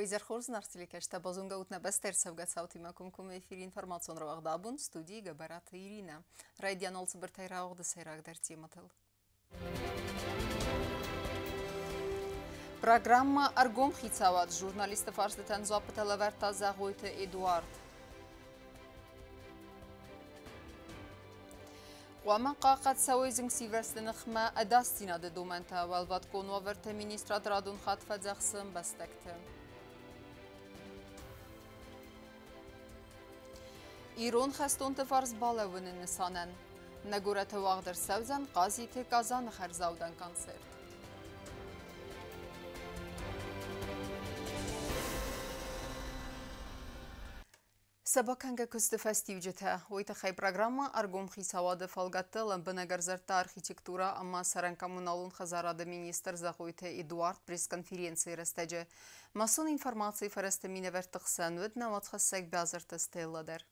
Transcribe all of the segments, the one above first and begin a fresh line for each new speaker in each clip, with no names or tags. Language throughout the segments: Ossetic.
Уӕ хорз, нарты телекӕсджытӕ, базонгӕ ут нӕ бӕстӕ ӕрцӕугӕ цаутимӕ комкоммӕ эфиры информацион рауагъд «Абон», студийы Гӕбӕраты Иринӕ. Райдиан цыбыртӕй рауагъды сӕйрагдӕр темӕтыл. Программа «Ӕргом хицауад» журналистты фарстытӕн дзуаппытӕ лӕвӕрдта Зӕгъойты Эдуард. Хъуамӕ хъахъхъӕд цӕуой зынгсирвӕзты ныхмӕ ӕдасдзинады домӕнтӕ. Уӕлвӕткон уавӕрты министрад радон хатт фӕдзӕхсы ӕмбӕстӕгты. Ирон хӕстонты фарс балӕууыны нысанӕн нӕ горӕты уагъд ӕрцӕудзӕн Хъазиты Казаны хӕрзаудӕн концерт. Сӕ бакӕнгӕ куысты фӕстиуджытӕ. Уый тыххӕй программӕ «Ӕргом хицауады» фӕлгӕтты лӕмбынӕг ӕрдзырдта архитектурӕ ӕмӕ цӕрӕн-коммуналон хӕдзарады министр Зӕгъойты Эдуард пресс-конференцийы рӕстӕджы. Массон информацийы фӕрӕзты минӕвӕртты хсӕн уыд нӕ уацхӕссӕг Бязырты Стелла дӕр.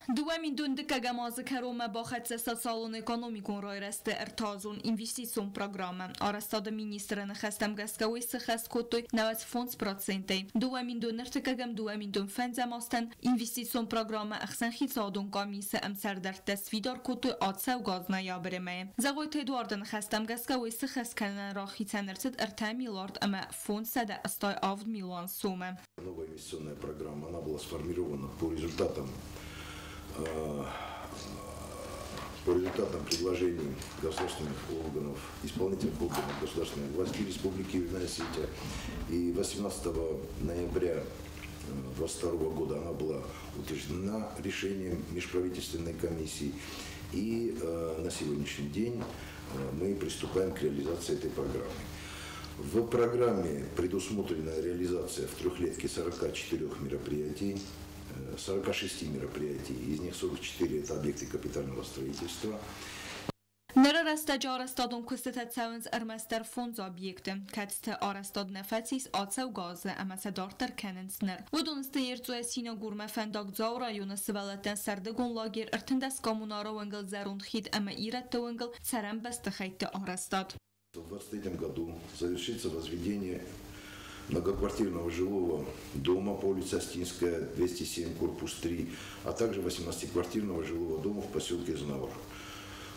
2012 азы кӕронмӕ бахӕццӕ социалон-экономикон райрӕзты ӕртӕазон инвестицион программӕ. Арӕзтады министры ныхӕстӕм гӕсгӕ уый сыххӕст кодтой 95%-ӕй. 2013-2025 азтӕн инвестицион программӕ ӕхсӕнхицауадон къамисы ӕмсӕрдӕрттӕ сфидар кодтой ацӕугӕ аз ноябры мӕйы. Зӕгъойты Эдуарды ныхӕстӕм гӕсгӕ уый сыххӕст кӕнынӕн рахицӕн ӕрцыд 3 087 милуан сомы.
Новая инвестиционная программа, она была сформирована по результатам предложений государственных органов, исполнительных органов государственной власти Республики Южная Осетия. И 18 ноября 2022 года она была утверждена решением межправительственной комиссии. И на сегодняшний день мы приступаем к реализации этой программы. В программе предусмотрена реализация в трехлетке 44 мероприятий, 46 мероприятий, из них 44 это объекты капитального строительства.
Ныры рӕстӕджы арӕзтадон куыстытӕ цӕуынц ӕрмӕстдӕр фондз объекты, кӕцыты арӕзтад нӕ фӕцис ацӕугӕ азы ӕмӕ сӕ дарддӕр кӕнынц ныр. Уыдон сты Ерцъойӕ Синагурмӕ фӕндаг, Дзауы районы сывӕллӕттӕн сӕрдыгон лагерь, 13 Коммунары уынгыл зӕронд хид ӕмӕ Ирӕтты уынгыл цӕрӕн бӕстыхӕйтты арӕзтад.
В 2023 году завершится возведение многоквартирного жилого дома по улице Остинская, 207, корпус 3, а также 18-квартирного жилого дома в поселке Знаур.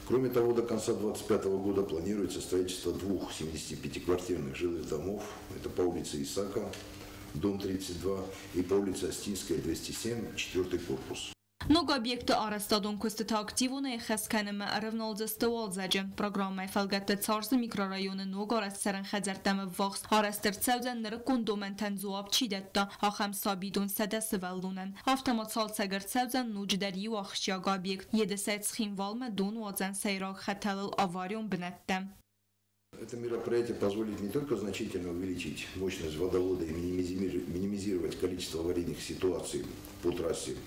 Кроме того, до конца 2025 года планируется строительство двух 75-квартирных жилых домов. Это по улице Исака, дом 32, и по улице Остинская, 207, четвертый корпус.
Ног объекты арӕзтадон куыстытӕ активонӕй ӕххӕст кӕнынмӕ ӕрӕвналдзысты уалдзӕджы. Программӕйы фӕлгӕтты Царзы микрорайоны ног арӕзт цӕрӕн хӕдзӕрттӕм ӕввахс арӕзт ӕрцӕудзӕн нырыккон домӕнтӕн дзуапп чи дӕтта, ахӕм сабидон 100 сывӕллонӕн. Афтӕ ма цалцӕг ӕрцӕудзӕн ноджыдӕр иу ахсджиаг объект – Едысӕй Цхинвалмӕ донуадзӕн сӕйраг хӕтӕлыл аварион бынӕттӕ.
Это мероприятие позволит не только значительно увеличить мощность водовода и минимизировать количество аварийных ситуаций по трассе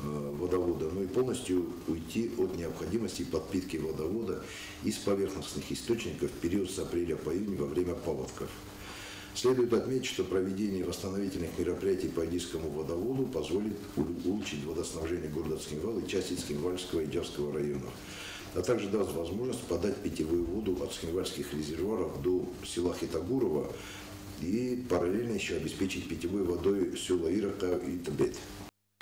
водовода, но и полностью уйти от необходимости подпитки водовода из поверхностных источников в период с апреля по июнь во время паводков. Следует отметить, что проведение восстановительных мероприятий по Едисскому водоводу позволит улучшить водоснабжение города Цхинвал и части Цхинвальского и Джавского районов, а также даст возможность подать питьевую воду от цхинвальских резервуаров до села Хетагурова и параллельно еще обеспечить питьевой водой села Ирака и Тбет.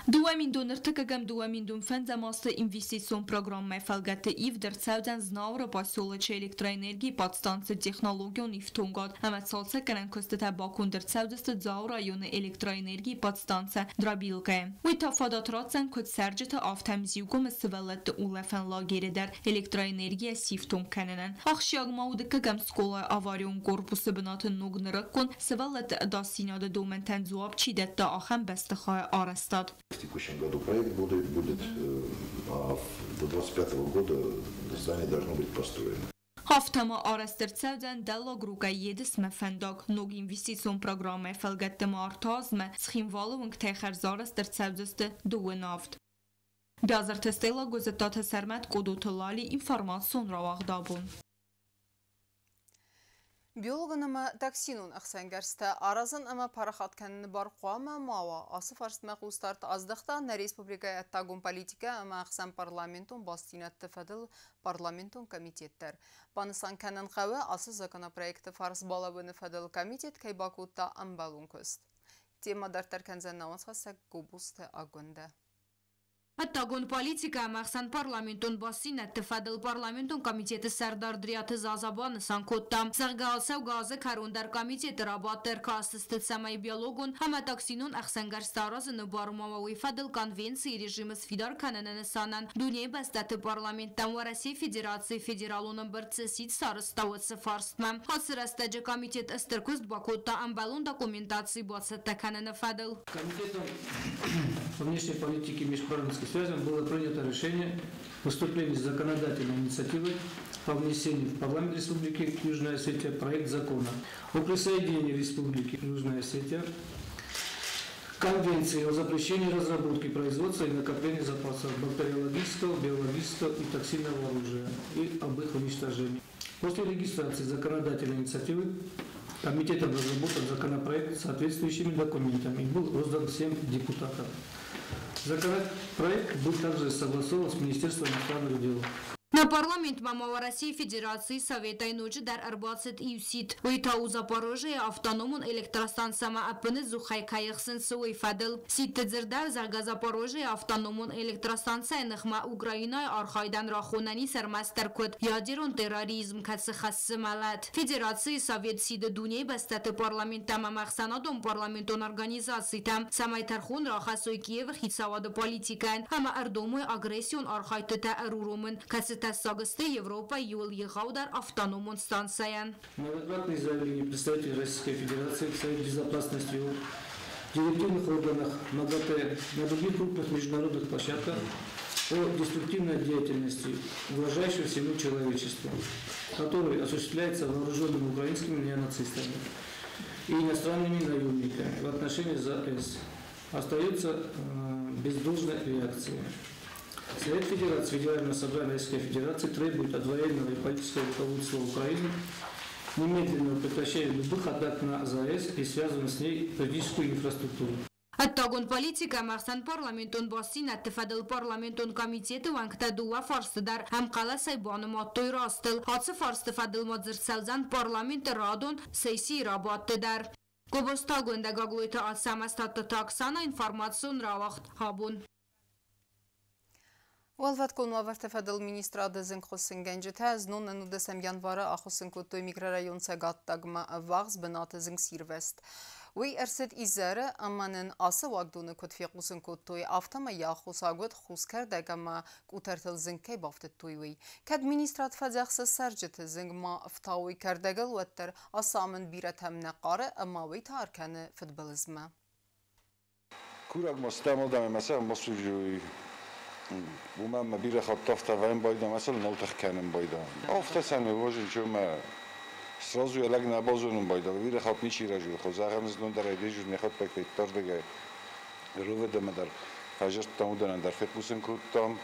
2023-2025 азты инвестицион программӕйы фӕлгӕтты ивд ӕрцӕудзӕн Знауыры поселочы электроэнергийы подстанцы технологион ифтонгад ӕмӕ цалцӕггӕнӕн куыстытӕ баконд ӕрцӕудзысты Дзауы районы электроэнергийы подстанцӕ Дробилкӕйы. Уый та фадат ратдзӕн куыд цӕрджыты, афтӕ Мзиугомы сывӕллӕтты улӕфӕн лагеры дӕр электроэнергийӕ сифтонг кӕнынӕн. Ахсджиаг ма у дыккӕгӕм скъолайы аварион корпусы бынаты ног нырыккон, сывӕллӕтты ӕдасдзинады домӕнтӕн дзуапп чи дӕтта, ахӕм бӕстыхайы арӕзтад.
В текущем году проект будет, а до 2025 года здание должно быть построено.
Афтӕ ма арӕзт ӕрцӕудзӕн Дӕллаг Рукъӕй Едысмӕ фӕндаг. Ног инвестицион программӕйы фӕлгӕтты ма 3 азмӕ Цхинвалы уынгтӕй хӕрзарӕзт ӕрцӕудзысты 37. Бязырты Стелла, Гуызыттаты Сӕрмӕт, Къодоты Лали, информацион рауагъд «Абон».
Биологон ӕмӕ токсинон ӕхсӕнгӕрзтӕ аразын ӕмӕ парахат кӕныны бар хъуамӕ ма уа. Ацы фарстмӕ хъусдард аздӕхта нӕ республикӕйы ӕддагон политикӕ ӕмӕ ӕхсӕнпарламентон бастдзинӕдты фӕдыл парламентон комитет дӕр. Банысан кӕнын хъӕуы, ацы законопроекты фарс балӕууыны фӕдыл комитет кӕй бакодта ӕмбӕлон куыст. Темӕ дарддӕр кӕндзӕн нӕ уацхӕссӕг Гобозты Агуындӕ.
Ӕддагон политикӕ ӕмӕ ӕхсӕнпарламентон бастдзинӕдты фӕдыл парламентон комитеты сӕрдар Дриаты Заза банысан кодта, зӕгъгӕ, ацӕугӕ азы кӕрон дӕр комитеты рабадт ӕркастысты, цӕмӕй биологон ӕмӕ токсинон ӕхсӕнгӕрзтӕ аразыны бар ма уа, уый фӕдыл конвенцийы режимы сфидар кӕныны нысанӕн дунейы бӕстӕты парламенттӕм Уӕрӕсейы Федерацийы Федералон ӕмбырд цы сидт сарӕзта, уыцы фарстмӕ. Ацы рӕстӕджы комитет стыр куыст бакодта ӕмбӕлон документаци бацӕттӕ кӕныны фӕдыл.
Комитетом по внешней политике и межпарламентским связям было принято решение выступления с законодательной инициативой по внесению в парламент Республики Южная Осетия проект закона о присоединении Республики Южная Осетия к Конвенции о запрещении разработки, производства и накоплении запасов бактериологического, биологического и токсинного оружия и об их уничтожении. После регистрации законодательной инициативы комитетом разработан законопроект с соответствующими документами и был роздан всем депутатам. Законопроект был также согласован с Министерством иностранных дел.
Нӕ парламентмӕ ма Уӕрӕсейы Федерацийы Советӕй ноджыдӕр ӕрбацыд иу сидт. Уый та у Запорожьейы автономон электростанцӕмӕ ӕппыныдзухӕй кӕй ӕхсынц, уый фӕдыл. Сидты дзырдӕуы, зӕгъгӕ, Запорожьейы автономон электростанцӕйы ныхмӕ Украинӕйы архайдӕн рахонӕн ис ӕрмӕстдӕр куыд ядерон терроризм, кӕцы хӕссы мӕлӕт. Федерацийы Совет сиды дунейы бӕстӕты парламенттӕм ӕмӕ ӕхсӕнадон парламентон организацитӕм, цӕмӕй тӕрхон рахӕссой Киевы хицауады политикӕйӕн ӕмӕ ӕрдомой агрессион архайдтытӕ ӕруромын, кӕцытӕ тӕссаг сты Европӕйы иууыл егъаудӕр автономон станцӕйӕн.
Многократные заявления представителей Российской Федерации в Совете Безопасности ООН, директивных органах МАГАТЭ, на других крупных международных площадках о деструктивной деятельности, угрожающей всему человечеству, которая осуществляется вооруженными украинскими неонацистами и иностранными наемниками в отношении ЗАЭС, остается без должной реакции. Совет Федерации Федерального собрания Российской Федерации требует от военного и политического руководства Украины немедленного прекращения любых атак на ЗАЭС и связанную с ней критическую инфраструктуру.
Ӕддагон политикӕ ӕмӕ ӕхсӕнпарламентон бастдзинӕдты фӕдыл парламентон комитеты уӕнгтӕ дыууӕ фарсты дӕр ӕмхъӕлӕсӕй банымадтой растыл. Ацы фарсты фӕдыл ма дзырд цӕудзӕн парламенты радон сессийы рабадты дӕр. Гобозты Агуындӕ, Гаглойты Ацӕмӕз, Тадтаты Оксана, информацион рауагъд Абон.
Уӕлвӕткон уавӕрты фӕдыл министрады зынгхуыссынгӕнджытӕ знон 19 январы ахуыссын кодтой микрорайон Цӕгаттагмӕ ӕввахс бынаты зынгсирвӕзт. Уый ӕрцыд изӕры ӕмӕ нын ацы уагдоны куыд фехъусын кодтой, афтӕмӕй йӕ аххосаг уыд хус кӕрдӕг ӕмӕ къутӕртыл зынг кӕй бафтыдтой, уый. Кӕд министрад фӕдзӕхсы цӕрджыты зынг ма ӕфтауой кӕрдӕгыл, уӕддӕр ацы амынд бирӕтӕм нӕ хъары ӕмӕ уый та ӕркӕны фыдбылызмӕ.
Курӕг ма стӕм адӕмӕй мӕ сӕм басуджой. Уымӕн мӕ бирӕ хатт афтӕ вӕййын байда, мӕ сыл нал тых кӕнын байда. Афтӕ сӕ ныууазын, чё мӕ сразу йӕ лӕг нӕ базонын байда, бирӕ хатт ничи разил, зӕгъӕм, знон дӕр ӕй не хатт федтардыгӕй. РОВД-мӕ дӕр фӕзырдтам, уыдонӕн дӕр фехъусын кодтам.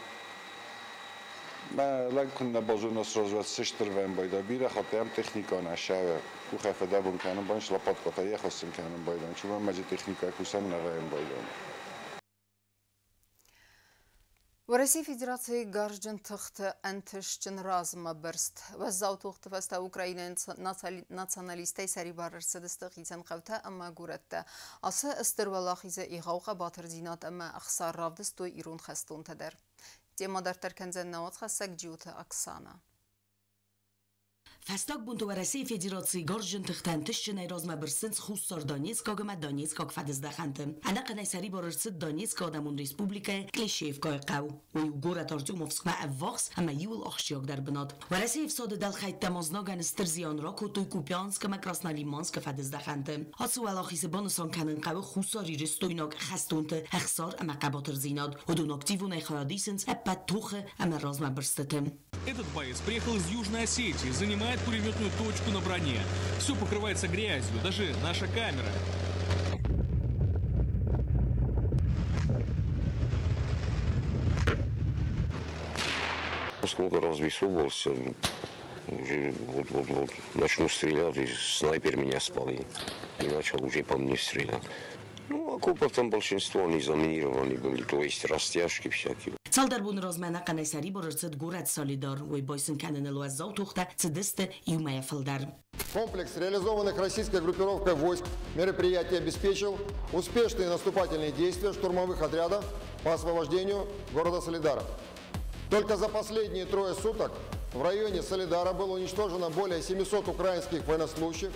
Мӕ лӕг куыннӕ базона сразу сыстыр вӕййын байда, бирӕ хатт ӕм техника нӕ сӕвӕ. Къухӕй фӕдӕбон кӕнын банш, лопаткӕтӕ йӕ хӕссын кӕнын байда. Чумӕ мӕ техника кусӕн нӕ вӕййын байда.
Уӕрӕсейы Федерацийы гарзджын тыхты ӕнтыстджын размӕбырст. Уӕззау тохты фӕстӕ Украинӕйы националисттӕй сӕрибар ӕрцыдысты хицӕн хъӕутӕ ӕмӕ горӕттӕ. Ацы стыр уӕлахизы егъау хъӕбатырдзинад ӕмӕ ӕхсар равдыстой ирон хӕстонтӕ дӕр. Темӕ дарддӕр кӕндзӕн нӕ уацхӕссӕг Джиоты Оксана.
Фӕстаг бонты Уӕрӕсейы Федерацийы гарзджын тыхтӕ ӕнтыстджынӕй размӕ бырсынц Хуссар Донецкаг ӕмӕ Донецкаг фӕдыздӕхӕнты. Ӕнӕхъӕнӕй сӕрибар ӕрцыд Донецкы адӕмон республикӕйы Клещеевкӕйы хъӕу. Уый у горӕт Артемовскмӕ ӕввахс ӕмӕ иууыл ахсджиагдӕр бынат. Уӕрӕсейы ӕфсады дӕлхӕйттӕ ма знагӕн стыр зиан ракодтой Купянск ӕмӕ Краснолиманскы фӕдыздӕхӕнты. Ацы уӕлахизы банысан кӕнын хъӕуы хуссарирыстойнаг хӕстонты ӕхсар ӕмӕ хъӕбатырдзинад. Уыдон активонӕй хайад исынц ӕппӕт тохы ӕмӕ размӕбырстыты.
Этот боец приехал из Южной Осетии, занимает пулеметную точку на броне. Все покрывается грязью, даже наша камера.
Осколка развесовывался, уже вот-вот-вот начну стрелять, и снайпер меня спалил. И начал уже по мне стрелять. Ну, окопов там большинство, они заминированы были, то есть растяжки всякие.
Цалдӕр боны размӕ ӕнӕхъӕнӕй сӕрибар ӕрцыд горӕт Солидар. Уый байсын кӕныныл уӕззау тохтӕ цыдысты иу мӕйӕ фылдӕр.
Комплекс реализованных российской группировкой войск мероприятий обеспечил успешные наступательные действия штурмовых отрядов по освобождению города Соледара. Только за последние 3 суток в районе Соледара было уничтожено более 700 украинских военнослужащих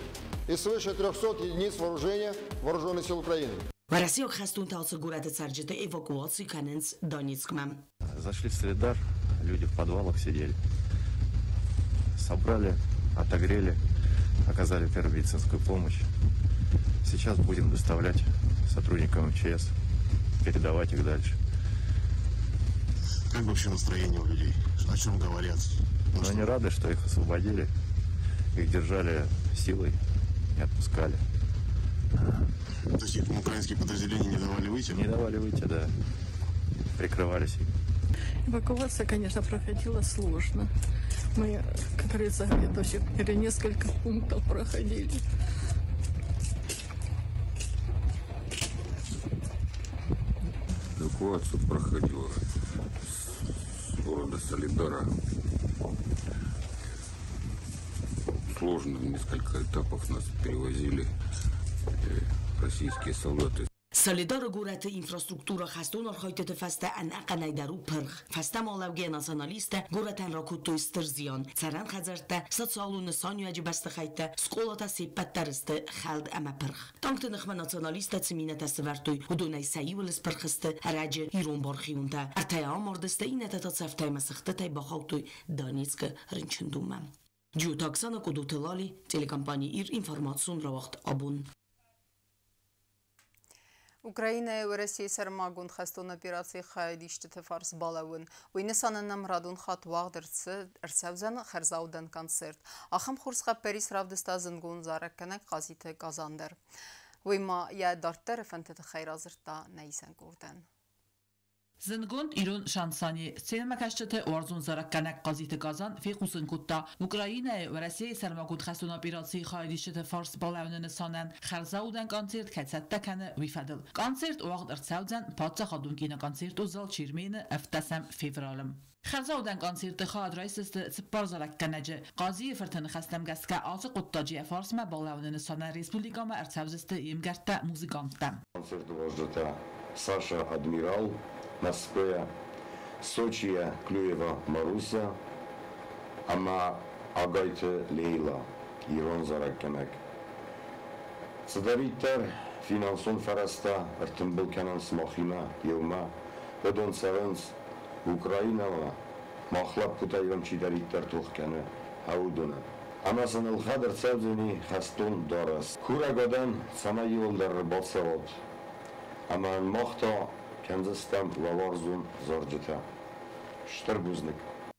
и свыше 300 единиц вооружения Вооруженных сил Украины.
Уӕрӕсейаг хӕстонтӕ ацы горӕты цӕрджыты эвакуаци кӕнынц Донецкмӕ.
Зашли в Соледар, люди в подвалах сидели. Собрали, отогрели, оказали первую медицинскую помощь. Сейчас будем доставлять сотрудникам МЧС, передавать их дальше.
Как вообще настроение у людей? О чем говорят?
Ну, они рады, что их освободили. Их держали силой, не отпускали.
То есть их украинские подразделения не давали выйти?
Не давали выйти, да. Прикрывались им.
Эвакуация, конечно, проходила сложно. Мы, как говорится, где-то или несколько пунктов проходили.
Эвакуацию проходила с города Соледара. Сложно, в несколько этапов нас перевозили российские солдаты.
Соледары горӕты инфраструктура хӕстон архайдтыты фӕстӕ ӕнӕхъӕнӕй дӕр у пырх. Фӕстӕмӕ лӕугӕ националисттӕ горӕтӕн ракодтой стыр зиан. Цӕрӕн хӕдзӕрттӕ, социалон нысаниуӕджы бӕстыхӕйттӕ, скъолатӕ се ппӕт дӕр сты хӕлд ӕмӕ пырх. Танкты ныхмӕ националисттӕ цы минӕтӕ сӕвӕрдтой, уыдонӕй сӕ иуыл спырх сты ӕрӕджы ирон бархионтӕ. Ӕртӕйӕ амардысты, иннӕтӕ та цӕфтӕ ӕмӕ сыхтытӕй бахаудтой Донецкы рынчындонмӕ. Джиоты Оксана, Къудуты Лали, телекомпани Ир, информацион рауагъд Абон.
Украинӕйы Уӕрӕсейы сӕрмагонд хӕстон операцийы хайадисджыты фарс балӕууын. Уый нысанӕн ӕм радон хатт уагъд ӕрцӕудзӕн хӕрзаудӕн концерт. Ахӕм хорз хъӕппӕрис равдыста зындгонд зарӕггӕнӕг Хъазиты Казан дӕр. Уый ма йӕ дарддӕры фӕндты тыххӕй радзырдта нӕ исӕн къордӕн.
Зындгонд ирон шансоне сценӕмӕкӕсджыты уарзон зарӕггӕнӕг Хъазиты Казан фехъусын кодта, Украинӕйы Уӕрӕсейы сӕрмагонд хӕстон операцийы хайадисджыты фарс балӕууыны нысанӕн хӕрзаудӕн концерт кӕй цӕттӕ кӕны, уый фӕдыл. Концерт уагъд ӕрцӕудзӕн паддзахадон киноконцертон зал Чермены 17 февралы. Хӕрзаудӕн концерты хайад райсдзысты 4 зарӕггӕнӕджы. Хъазийы фырты ныхӕстӕм гӕсгӕ ацы хъуыддаджы йӕ фарсмӕ балӕууыны нысанӕн республикӕмӕ ӕрцӕудзысты йе мгӕрттӕ музыканттӕ.
Концерты уазджытӕ Саша Адмирал, Москвӕйӕ, Сочийӕ Клюева Маруся ӕмӕ Агайты Лейла, ирон зарӕггӕнӕг. Цыдӕриддӕр финансон фӕрӕзтӕ ӕртымбыл кӕнынц махимӕ иумӕ, уыдон цӕуынц Украинӕмӕ, мах лӕппутӕй уӕм чидӕриддӕр тох кӕны, уыдоны. Ӕмӕ сын ӕлхӕд ӕрцӕудзӕни хӕстон дарӕс. Курӕг адӕм, цӕмӕй иуылдӕр ӕрбацӕуат. Ӕмӕ мах та кӕндзыстӕм уӕларвон зарджытӕ. Стыр бузныг.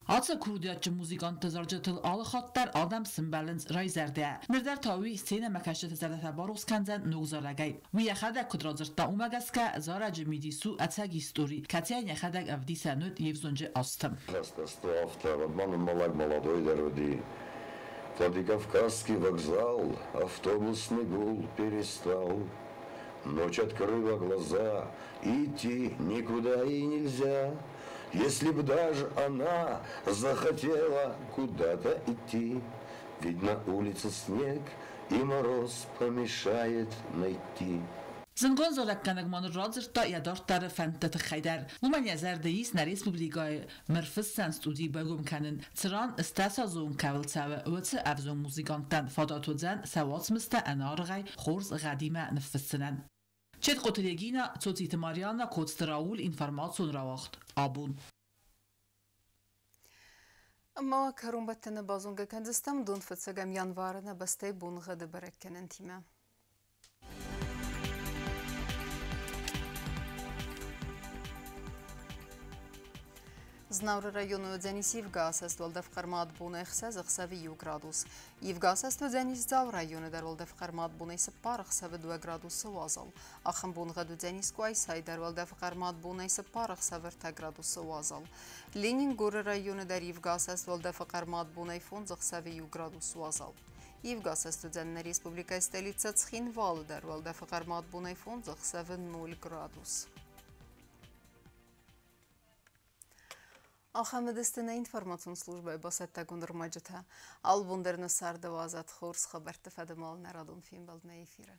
Ацы курдиатджын музыкантты зарджытыл алы хатт дӕр адӕм сымбӕлынц райзӕрдӕйӕ. Ныр дӕр та уый сценӕмӕкӕсджыты зӕрдӕтӕ барухс кӕндзӕн ног зарӕгӕй. Уый йӕхӕдӕг куыд радзырдта, уымӕ гӕсгӕ зарӕджы мидис у ӕцӕг истори, кӕцыйӕн йӕхӕдӕг ӕвдисӕн уыд йе взонджы азты.
Хӕстӕсты афтӕ, уӕд ма ныммӕлӕг молодой дӕр уыди. Владикавказский вокзал, автобусный гул перестал. Ночь открыла глаза, идти никуда и нельзя. Если б даже она захотела куда-то идти, ведь на улице снег и мороз помешает найти.
Зындгонд зарӕггӕнӕг ма ныр радзырдта йӕ дарддӕры фӕндты тыххӕй дӕр. Уымӕн йӕ зӕрды ис нӕ республикӕйы мырфыссӕн студи байгом кӕнын, цыран стӕсазон кӕуыл цӕуы, уыцы ӕвзонг музыканттӕн фадат уыдзӕн сӕ уацмыстӕ ӕнӕаргъӕй хорз гъӕдимӕ ныффыссынӕн. Четкъоты Регина, Цоциты Марианна, Коцты Рауль, информацион рауагъд Абон.
Ӕмӕ кӕронбӕттӕны базонгӕ кӕндзыстӕм дон фыццӕгӕм январы нӕ бӕстӕйы боныгъӕды бӕрӕггӕнӕнтимӕ. Знауыры районы уыдзӕнис ивгӕ асӕст, уӕлдӕф хъӕрмад бонӕй 6 ӕхсӕвы 1 градус. Ивгӕ асӕст уыдзӕнис Дзауы районы дӕр, уӕлдӕф хъӕрмад бонӕй 4 ӕхсӕвы 2 градусы уазал. Ахӕм боныгъӕд уыдзӕнис Къуайсайы дӕр, уӕлдӕф хъӕрмад бонӕй 4 ӕхсӕвы 3 градусы уазал. Ленингоры районы дӕр ивгӕ асӕст, уӕлдӕфы хъӕрмад бонӕй 5 ӕхсӕвы 1 градус уазал. Ивгӕ асӕст уыдзӕн нӕ республикӕйы столицӕ Цхинвалы дӕр, уӕлдӕфы хъӕрмад бонӕй 5 ӕхсӕвы 0 градус. Ахӕм уыдысты нӕ информацион службӕйы бацӕттӕгонд ӕрмӕджытӕ. Алыбон дӕр нӕ царды уадзӕд хорз хабӕртты фӕдыл нӕ радон фембӕлд нӕ эфиры.